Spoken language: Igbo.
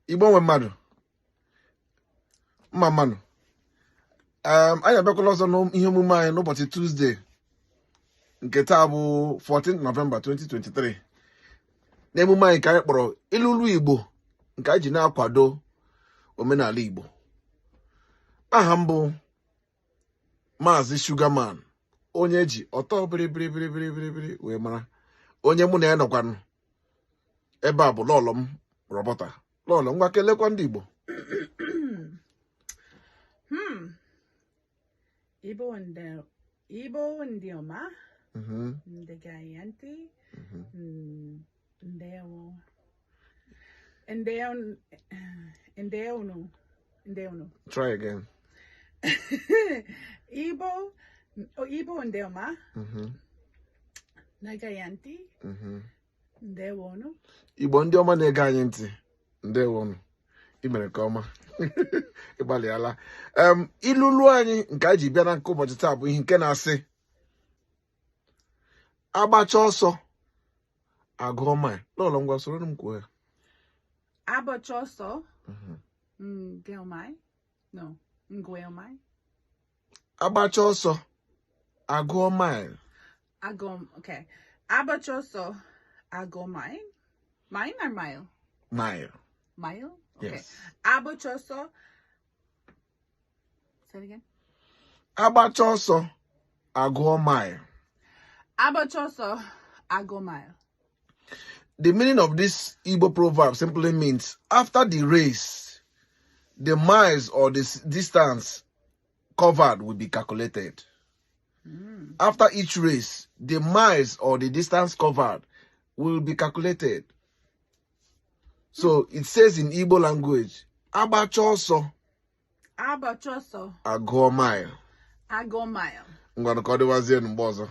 Igbo nwe mmadụ, mma mma nụ. Anyị abịakwala ọzọ n'ihe omume anyị n'ụbọchị Tuesday nke taa bụ 14 November 2023, n'emume anyị nke anyị kpọrọ Ilulu Igbo, nke anyị ji na-akwado omenala Igbo. Aha m bụ Maazị Sugarman, onye eji ọtọ bịrịbịrịbịrịbịrịbịrị wee mara. Onye mụ na ya nọkwanụ ebe a bụ lọlọ m, Roberta. Lọlọ, ngwa, kelekwa ndị Igbo. Igbo ndị ọma ndị ga-ege ntị. Ndewo. Ndewo, ndewonu. Ndewonu. Try again. Igbo, Igbo ndị ọma na-ege ntị. Ndewonu. Igbo ndị ọma na-ege anyị ntị, ndewonu. Ị mere nke ọma, ịgbalịala. Ilulu anyị nke anyị ji bịa na nke ụbọchị taa bụ ihe nke na-asị, agbacha ọsọ agụọ mile. Lọlọ, ngwa, soro m kwuo ya. Agbacha ọsọ. Ngeomai. No. Ngweomai. Agbacha ọsọ agụọ mile. Agom. Okay. Agbacha ọsọ agụọ mile. Mine or mile? Mile. Mile? Okay. Yes. Agbacha ọsọ. Say it again. Agbacha ọsọ agụọ mile. Agbacha ọsọ agụọ mile. The meaning of this Igbo proverb simply means, after the race, the miles or the distance covered will be calculated. After each race, the miles or the distance covered will be calculated. So it says in Igbo language, agbacha ọsọ Agbacha ọsọ agụọ mile. Agụọ mile. Ngwanụ, ka ọ dịwazie mgbe ọzọ.